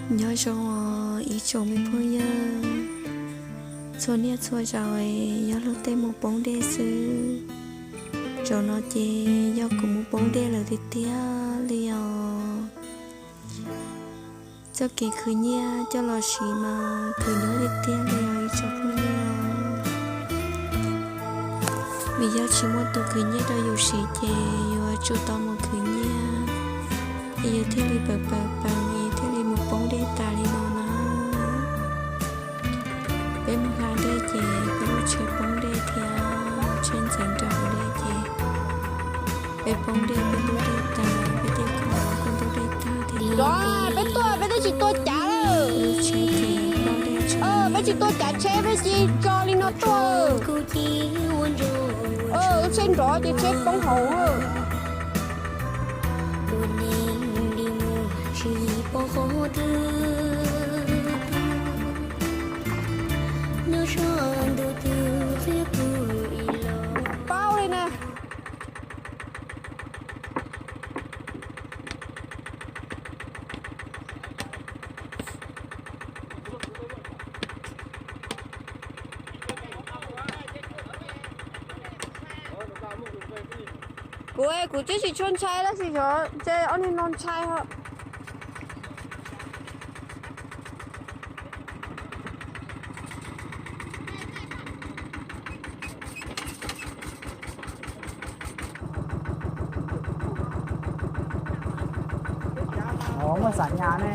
Nyob zoo os ib tsoom me phooj ywg, txhua niaj txhua zaus yog luag tej mus poob dej xwb. Zaum no ces yog kuv mus poob dej lawm tiag tiag li os. Txoj kev khwv nyiaj coj los siv mas khwv nyuaj tiag tiag li os ib tsoom phooj ywg. Vim yog tsis muaj tus khwv nyiaj rau yus siv ces yuav tsum tau mus khwv nyiaj, es yus thiaj li pawv pawv pawv es thiaj li mus poob dej tas li no na. Peb mus hla dej ces peb lub tsheb poob dej thiab tsheb ntxeev rau hauv dej ces peb poob dej peb ntub dej tag, peb tej khoom peb ntub dej tag thiab. Peb tuaj peb twb tsis tua cav lawm. Lub tsheb ces ploj dej tsheb, peb tsis tua cav tsheb peb cia tso li no tuaj. Lub tsheb nrov ces tsheb poob hauv. Paub li na. Kuv, kuv twb tsis tshua ntshai tab sis xyov ntshe ob niag no ntshai os. Muaj xam nyas ne.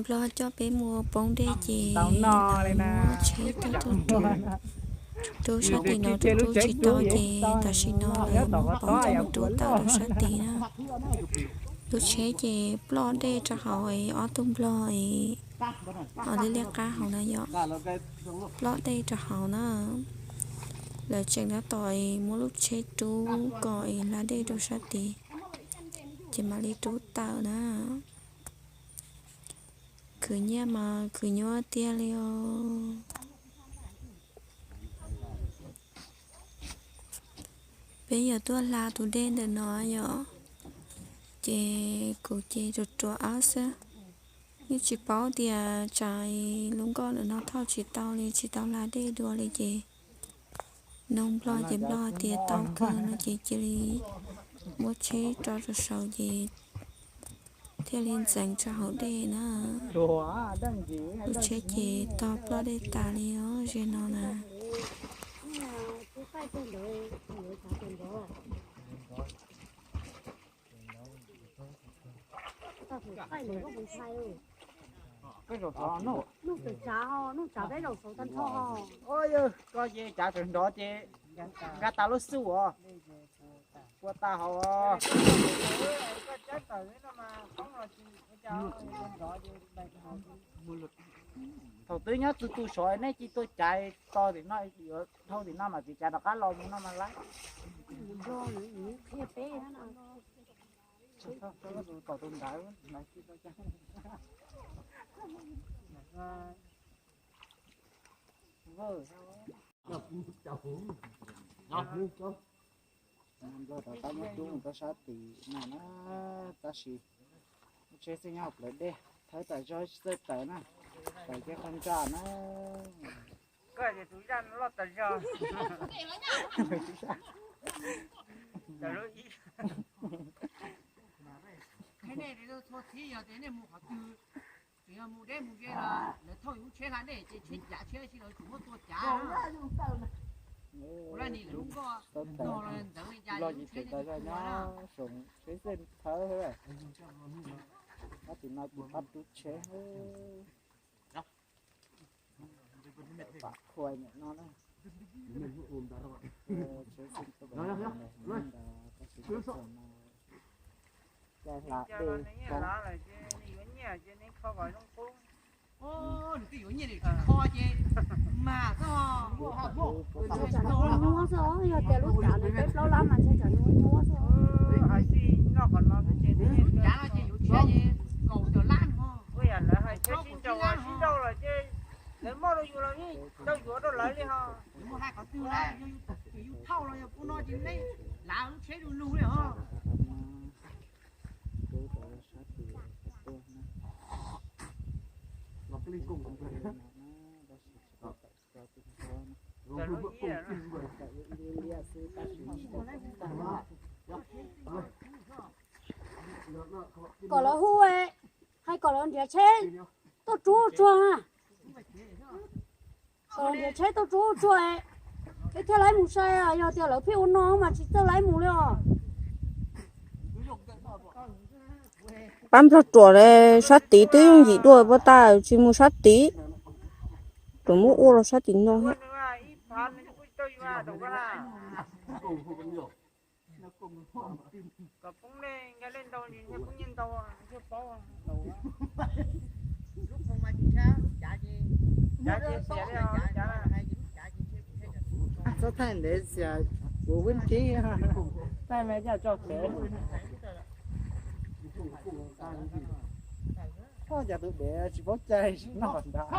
Nplog coj peb mus poob dej ces muab tsheb tuaj rub, rub sab tim no rub tsis tau ces tam sim no lawv muab poob coj mus rub tawm rau sab tid na. Lub tsheb ces ploj dej rau hauv es ob tug nplog es liab liab qab hauv na yom. Ploj dej rau hauv na. Lawv tseem tab tom es muab lub tsheb rub kom es hla dej rau sab tid ces mam li rub tawm na. Khwv nyiaj mas khwv nyuaj tiag li os. Peb yuav tuaj hla tus dej ntawm no yom, ces kuv ces ruam ruam ab xwb. Yeej tsis paub tias tsam lub nkoj ntawm no thauj tsis tau li tsis tau hla dej dua li ces noog nplog ces nplog hais tias tau kawg no ces cia li muab tsheb tso rau saud ces thiaj li ntxeev tso hauv dej na. Lub tsheb ces tog ploj dej tas li os ze no na. Koj ces cav tseem nrov ces nkag tas lub xub os, kua tas hauv. Thaum twb nyob tu tu sov nej cia li tuaj cav to tim no, yuav dhau tim no mas txiv cav rov qab los mus no mas lawm. Tom tus ntawd. Nplog rov qab muab rub mus rau sab tim no na, tab sis muab Tsheb xeeb nyob hauv plawv dej, thawb tas zog tsis txawj tawm na, tawm kiag qhov ntsa na. Koj tias tus zaj no loj tas zog. Tawm lub ib. Qhia nej tias txhua txhiv yog tias nej mus qhov twg, tseem yog mus deb mus ze los lawv thauj yus lub tsheb hla dej ces tsheb cav tsheb si los tseem muab tua cav. Ua laj nim lawv lub nkoj no los ntxeev li cas lub tsheb ces tsis tua na. Tsheb xeeb thawb, pab tim no ces pab rub tsheb. Pam qhua nim no na. Cai hla dej. Nws twb yuav nyiaj tsis kho ces mas xwb. Ntshai tsam nws ua nyuaj xwb os, yog tias lub cav nws peb plaub lab mas ntshai tsam nws ua nyuaj xwb. Hais txij noj qhov no xwb ces lub cav no ces yuav tshiab ces kaum tawm lab no. Ua yam lawv hais tsheb sib nraus sib nrauj los ces lawv muaj rau yus los yeej tau yuav rau lawv li ho. Yus muaj hais qhov twg na, yog yus thauj los yog kuv no ces neb lav lub tsheb du lug li ho. Kom lawv hu, hais kom lawv nrhiav tsheb tuaj rub tsuag. Kom lawv nrhiav tsheb tuaj rub tsuag, peb thiaj laib mus sai. Yog tias lawv pheej ua no mas tsis txawj laib mus li os. Pab nplog ruam sab tid twb yooj yim dua, puas tas tsis mus sab tid, ruam muab ua los sab tim no thiab. Txhob thaij ntev xias kuv wb thib, thaij me coj tso kev. Cas tus dev tsis paub cai noj nrad.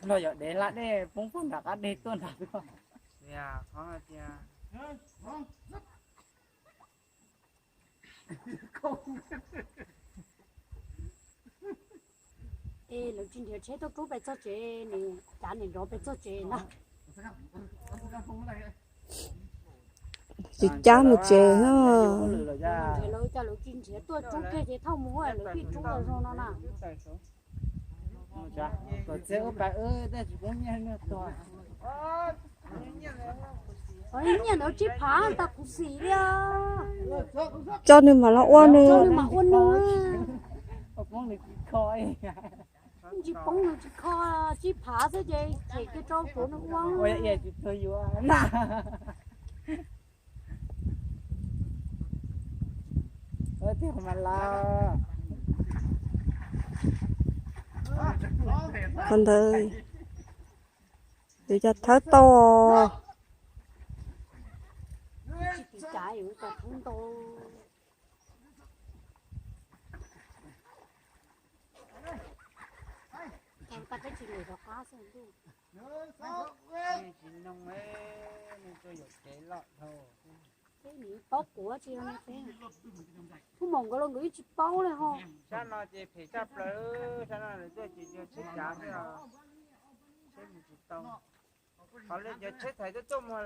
No yog dev hla dej poob puag nram qab deg tuaj nrad tuaj. Es lawv tsis nrhiav tsheb tuaj rub pes txog tsev, nws cav niam nrov pes txog tsev ntag. Tsis cab mus tsev. Lawv cas lawv tsis nrhiav tuaj rub kiag ces thauj mus, lawv pheej rub los zoo no na. Kom txhia ub pais wb tej tsis poob nyiaj nyiaj tuag. Nyiaj ntawd tsib phav tau khuv xim li. Tso nws mam los ua nws. Tso nws mam ua nws. Tsis poob nws tsis kho, tsib phav xwb ces them kiag rau tsuav nws ua. Qhov ntawd yuav cov thawb tau. Tsis noog, nws tsuas yuam kev loj dhau. Peb nws paub quav tsis, Phub Maum nkawd los nkawd yeej tsis paub li ho. Sab no ces phem tshaj plaws, sab no lawv tuaj ces yog tsheb cav xwb os, tsheb mus tsis tau. Qhov li cov tsheb thaiv tuaj tuaj mus lawv